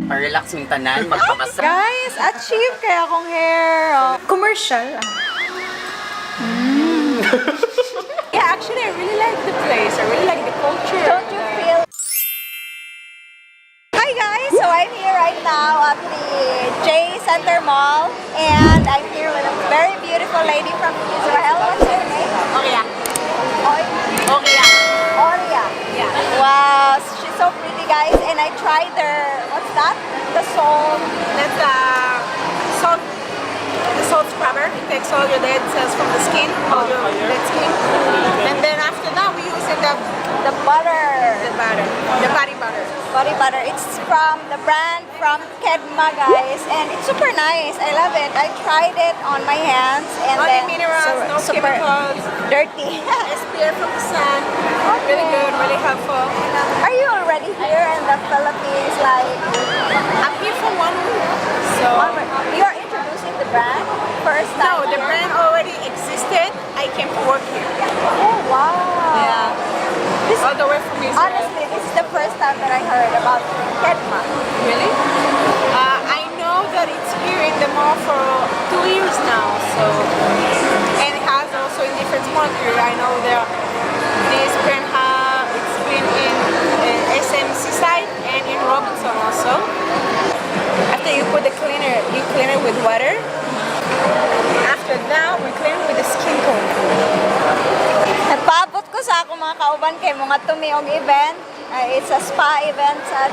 Magpa-relax yung tanan, magpamasa. Guys, achieve kaya akong hair. Oh. Commercial. Yeah, actually, I really like the place. I really like the culture. Don't you feel? Hi guys! So I'm here right now at the J Center Mall and I'm here with a very beautiful lady from Israel. What's your name? Oria. Oria. Oria. Yeah. Wow, she's so pretty, guys. And I tried their, what's that? The salt. That's salt, the salt scrubber. It takes all your dead cells from the skin, all your dead skin. And then after that, we use it The butter. the butter, the body butter. Body butter. It's from the brand from Kedma, guys, and it's super nice. I love it. I tried it on my hands and Only then minerals, no super chemicals. dirty. SPF from the sun. Really good, really helpful. Are you already here in the Philippines? Like, I'm here for one week. So you're introducing the brand first time? No, the here? brand already existed. I came to work here. Oh wow! Yeah. This, All the way from Israel. honestly, this is the first time that I heard about Kedma. Really? I know that it's here in the mall for 2 years now, so, and it has also in different malls here. I know there this brand have it's been in SM Seaside and in Robinson also. After you put the cleaner, you clean it with water. After that, we clean with the skin cone. Nagpaabot ko sa akong mga kauban kay mga tumiog event. It's a spa event sa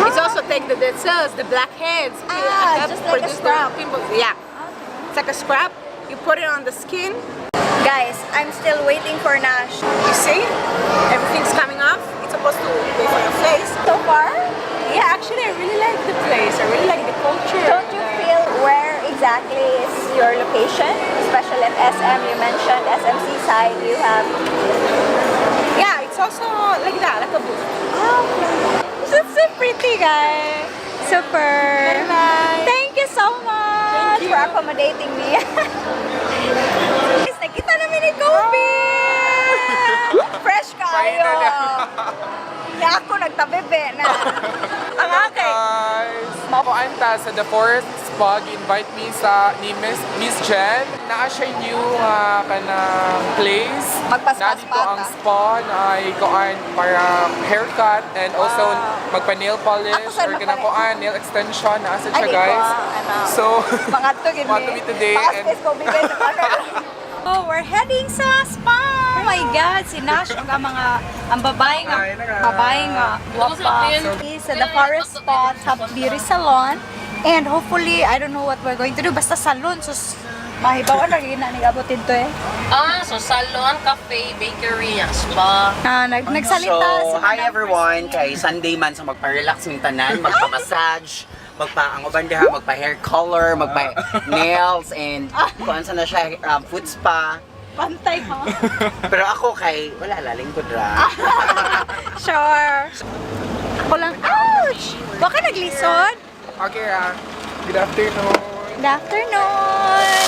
It's also take the dead cells, the blackheads. Ah, help just like a produce the scrub. pimples. Yeah, it's like a scrub. You put it on the skin. Guys, I'm still waiting for Nash. You see, everything's coming off. It's supposed to be for your face. So far, Yeah, actually, I really like the place. I really like the culture. don't you feel where exactly is your location? Especially at SM, you mentioned SM Seaside, you have. Yeah, it's also like that, like a booth. Oh, it's so pretty, guys. Super. Bye. Thank you so much Thank you. for accommodating me. Guys, nakita namin ni Kobe! Fresh kaayo! Na ako nagtabibi na. Ang akin. Guys! Ako anta sa The Forest Spa, invite me sa ni Miss Jen. Naa siya new kanang place. Magpaspa-spa Na dito ang ta. spa na ay kuan para haircut and also magpa nail polish Ako sad or kanang magpa- kuan nail extension naa sa Ay, siya di ko, guys. ano. So Mga to, gid Mga to me today and Maka-space Kobe guys. Oh, we're heading sa spa. Oh my God, si Nash ug ang mga ang babae nga guwapa. Sa The Forest Spa Top Beauty Salon. And hopefully, I don't know what we're going to do. Basta salon, so mahibawan ra gyud na ni abot dito eh. Ah, so salon, cafe, bakery, spa. Ah, nagsalita So, si hi Madam everyone! Kay Sunday man sa magpa-relax yung tanan, magpa-massage, magpa ang uban diha, magpa hair color, magpa nails and kuan sa na siya foot spa. Pantay ko. Pero ako kay wala la lingkod ra. Sure. Ako lang, ouch! Baka naglisod. Okay ah. Good afternoon. Good afternoon!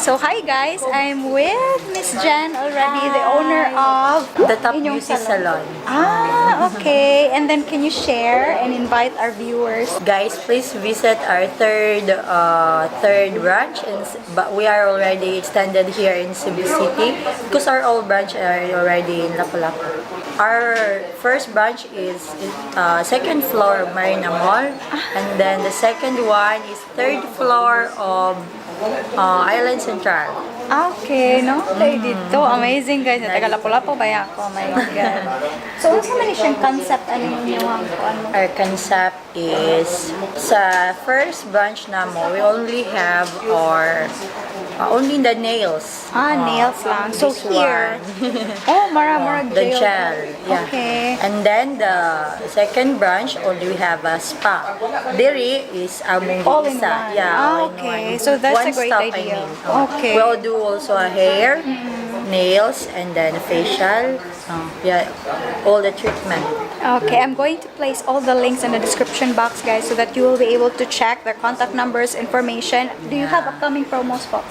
So hi guys, I'm with Miss Jen already, the owner of The Top inyong Beauty Salon. Ah, okay. And then can you share and invite our viewers? Guys, please visit our third branch, and but we are already extended here in Cebu City because our old branch are already in Lapu-Lapu. Our first branch is second floor of Marina Mall, and then the second one is third floor of Island Central. Okay, no? Tayo dito. Amazing guys. Taga Lapu-Lapu ba ya ako? Oh my God. So, unsa man ni siyang concept ano ninyo ang ano? Our concept is sa first branch namo, we only have our only the nails. Ah, nails lang. So This here, one. Oh, mara mara The gel. Yeah. Okay. And then the second branch only we have a spa. Diri is among All in isa. one. Yeah. Ah, all in okay. one. So that's One a great stop, idea. I mean. Okay. We'll do also a hair, nails, and then facial. Yeah, all the treatment. Okay, I'm going to place all the links in the description box, guys, so that you will be able to check their contact numbers, information. Do you have upcoming promos po?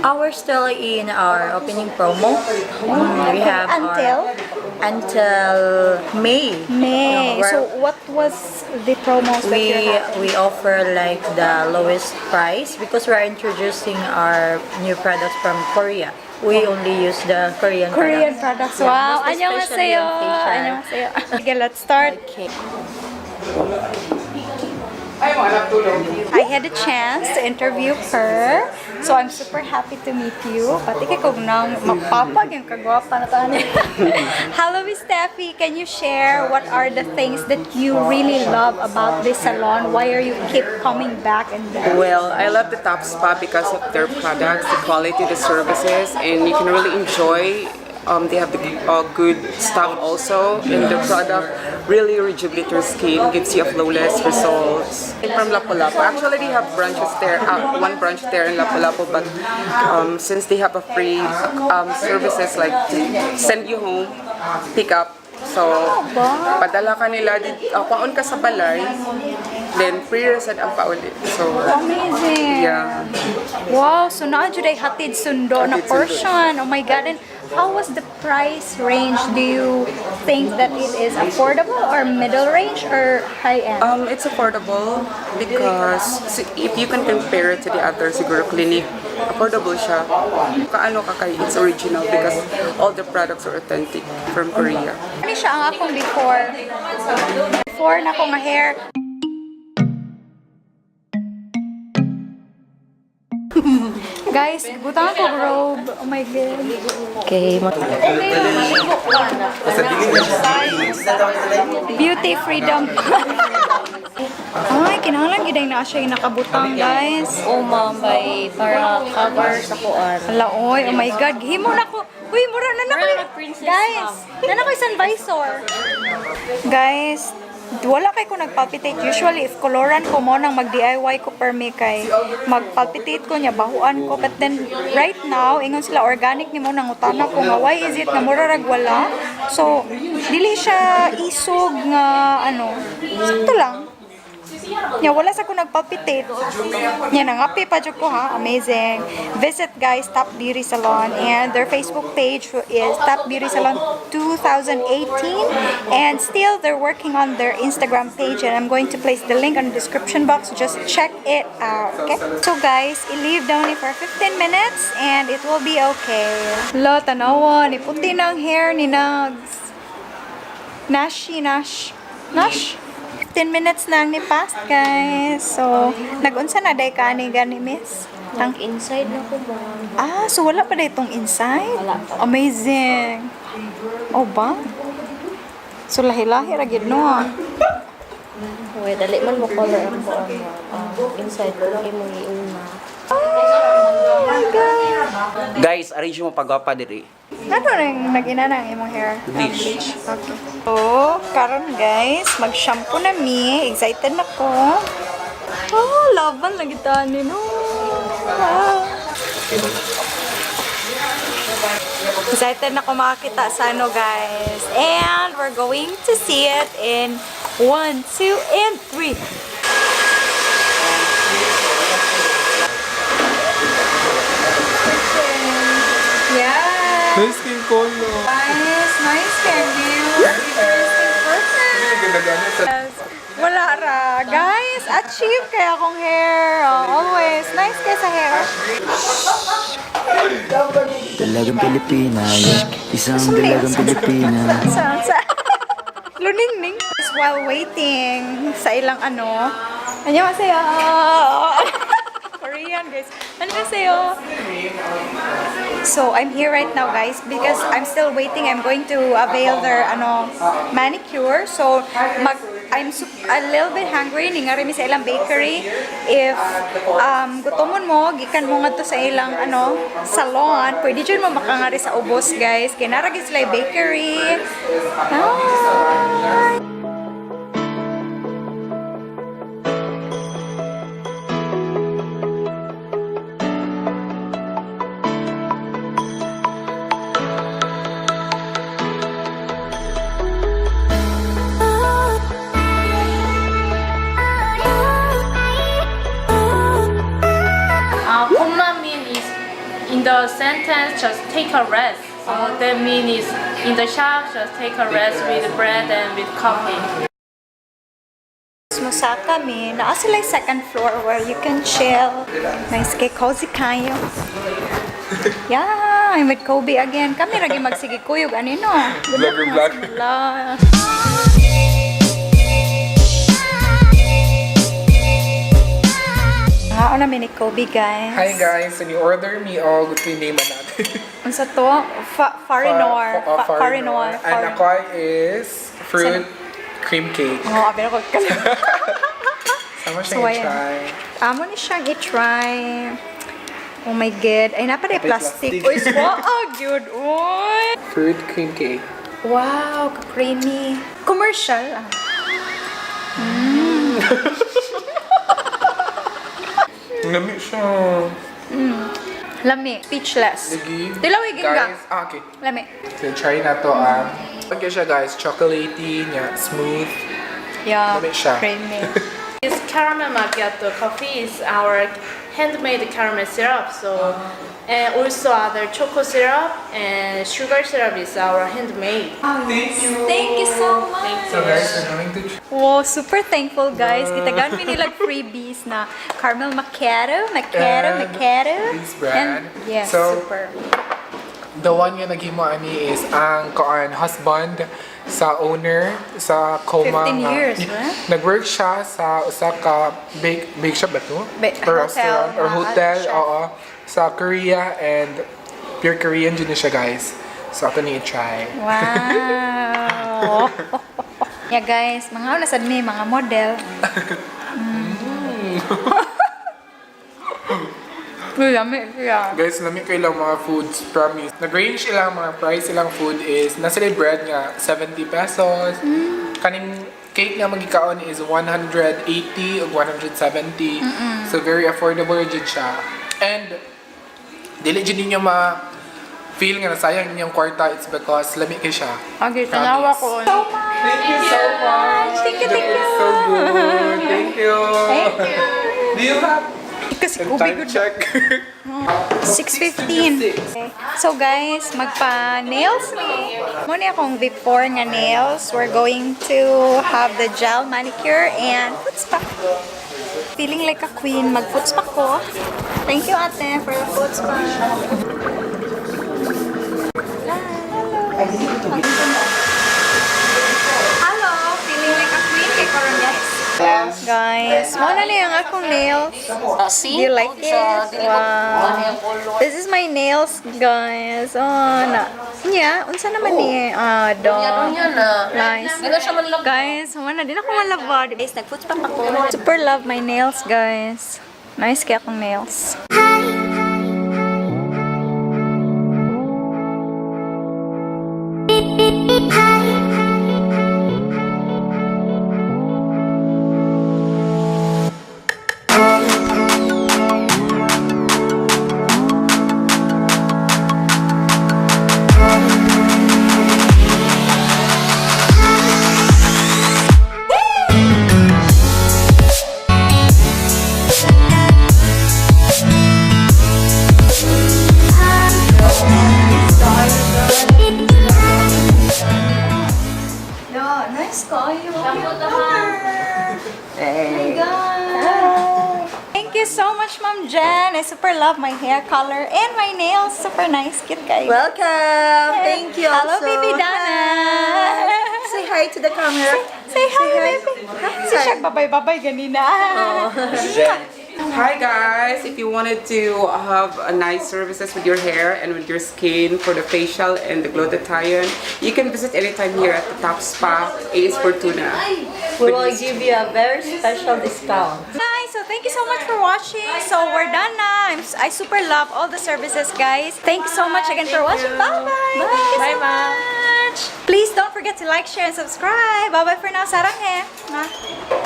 Our still in our opening promo. We have Until? Until May. May. No, So what was the promos that we you're having? we offer like the lowest price because we are introducing our new products from Korea. We only use the Korean Korean products. products. Yeah, Wow. most especially Annyeonghaseyo. on facial. Annyeonghaseyo. Okay, let's start. Okay. Ay, mga anak tulog. I had a chance to interview her. So I'm super happy to meet you. Pati kay kung nang mapapag yung kagwapa na tani. Hello, Miss Steffi. Can you share what are the things that you really love about this salon? Why are you keep coming back and back? Well, I love the Top Spa because of their products, the quality, the services, and you can really enjoy. They have the good stuff also, and the product really rejuvenates your skin, gives you a flawless results. From Lapu-Lapu, actually they have branches there, one branch there in Lapu-Lapu, but since they have a free services like to send you home, pick up, so padala ka nila, kwaon ka sa balay, then free reset ang pauli. So, Amazing. yeah. Wow, so naa jud ay hatid sundo na Hatid sundo. portion. Oh my God. And how was the price range? Do you think that it is affordable or middle range or high end? It's affordable because if you can compare it to the other siguro clinic, affordable siya. Kaano ka kay it's original because all the products are authentic from Korea. Ano siya ang akong before? Before na akong hair. Guys, butang ko robe. Oh my God. Okay. Beauty freedom. Ay, kinahanglan gid ay naa siya yung nakabutang, guys. Oh, ma'am, by para cover sa kuan. Hala, oy, oh my God. Himo na ko. Uy, mura na na ko. Mura na princess, Guys, na na ko isang visor. Guys, wala kay ko nagpalpitate. Usually, if koloran ko mo nang mag-DIY ko per me kay magpalpitate ko niya, bahuan ko. But then, right now, ingon sila organic ni mo nang utana ko nga, why is it nga mura rag wala? So, dili siya isog nga ano, sakto lang. Nya wala sa ko nagpalpitate. Nya nangapi pa jud ko ha. Amazing. Visit, guys, Top Beauty Salon, and their Facebook page is Top Beauty Salon 2018, and still they're working on their Instagram page, and I'm going to place the link on the description box. Just check it out, okay? So guys, i-leave down it for 15 minutes and it will be okay. Lo, tanawa, ni puti ng hair ni Nags. Nashi, Nash. Nash? 15 minutes na ang ni past, guys. So, nag-unsa na day ka ni gani, miss? Ang Inside na ko, ma'am. Ah, so wala pa day itong inside? Wala pa. Amazing. Oh ba? So lahi-lahi ra gyud no. Ah. Wait, dali man mo color ang kuan, ma'am. Inside ko kay mong iuna. Oh my God. Guys, arrange mo pagwapa diri. Ano nang nag-ina na ang imong hair? Bleach. Okay. So, karon guys, mag-shampoo na mi. Excited na ko. Oh, laban lagi tani no. Wow. Excited na ko makakita sa ano, guys. And we're going to see it in 1, 2, and 3. Yeah. Nice skin color. Nice, nice candy. Interesting person. Ganda-ganda. Yes. Wala ra. Guys, achieve kaya akong hair. Oh, always. Nice kaya sa hair. Dalagang Pilipina, yeah. Isang dalagang Pilipina. Sa. Luningning. While waiting sa ilang ano. Annyeonghaseyo. Korean, guys. Annyeonghaseyo. So, I'm here right now, guys, because I'm still waiting. I'm going to avail their ano manicure. So, I'm a little bit hungry. Ningari mi sa ilang bakery. If gutomon mo, gikan mo ngadto sa ilang ano salon, pwede jud mo makangari sa ubos, guys. Kay naa ra gyud sila bakery. Hi! the sentence, just take a rest. So that means in the shop, just take a rest with bread and with coffee. Musaka mi, naa sila yung second floor where you can chill. Nice kay cozy kayo. Yeah, I'm with Kobe again. Kami lagi magsige kuyog ani no. Good luck Vlogger, na vlog. sila. Mga na mi ni Kobe, guys. Hi guys, so ni-order me og name natin. Unsa to? Farinor. Farinor. Farinor. And ako is fruit cream cake. Oh, abi ko kasi. Sama siya So, ayan. i-try. Amo ni siyang i-try. Oh my God. Ay, napa May plastic. plastic. Uy, oh, good. Uy. Fruit cream cake. Wow, creamy. Commercial. Ah. Lami siya. Lami. Speechless. Lagi. Dilawig ka. Guys, ah, okay. Lami. So, try na to ah. Okay siya guys, chocolatey, niya, smooth. Yeah. Lami siya. Creamy. This caramel macchiato coffee is our handmade caramel syrup. So, and also other choco syrup and sugar syrup is our handmade. Thank you. Thank you so much. So guys, we're going to try. Wow, super thankful guys. Gitagan mi nila freebies na caramel macchiato, macchiato, And macchiato. this brand. And, yes, So, super. The one nga naghimo ani is ang koan husband sa owner sa Coma. 15 nga- years, right? Nag-work siya sa usa ka bake shop ba to? Or hotel, restaurant or mga hotel, chef. oo. Sa Korea and pure Korean jud ni siya, guys. So ato ni i-try. Wow. Yeah guys, mga una sad mi mga model. Uy, lami siya. Guys, lami kay lang mga foods, promise. Nag-range ilang mga price ilang food is nasa sila bread nga 70 pesos. Kaning cake nga magikaon is 180 o 170. So very affordable jud siya. And dili jud ninyo ma feel nga nasayang inyong kwarta, it's because lami kay siya. Okay, tanawa ko. So much. Thank you so much. Thank you, thank you. It's so good. Thank you. Thank you. Do you have Kasi and Kobe time good. check? 6:15. Okay. So guys, magpa-nails mi. Mao ni akong before nga nails. We're going to have the gel manicure and foot spa. Feeling like a queen, mag-foot spa ko. Thank you ate for the foot spa. Hello. Hello, feeling like a queen kay karon guys. Guys, mao na ni ang akong nails. Do you like it? Wow. This is my nails, guys. Oh, na. Nya, unsa naman ni? Ah, do. Nice. Guys, wala din ako malaba. Guys, nag-foot pa ako. Super love my nails, guys. Nice kay akong nails. No, nice kayo. Oh my God. Thank you so much, Ma'am Jen. I super love my hair color and my nails. Super nice. Cute guys. Welcome! Thank you Hello, also. baby Dana. Hi. Say hi to the camera. Say hi, baby. Hi. Si siya babay-babay ganina. Hi guys! If you wanted to have a nice services with your hair and with your skin for the facial and the glutathione, you can visit anytime here at the Top Spa, AS Fortuna. We will give you a very special discount. Guys, so thank you so much for watching. So we're done na. I super love all the services, guys. Thank you so much again for watching. Bye-bye. Thank you so much. Please don't forget to like, share, and subscribe. Bye-bye for now. Saranghae.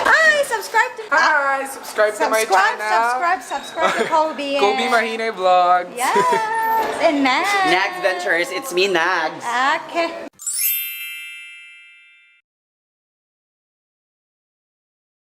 Hi, subscribe to Hi! Subscribe to my subscribe, channel. subscribe, subscribe to Kobe. Kobe Mahinay Vlogs. Yes, and Nags. Nags Ventures, it's me, Nags. Okay.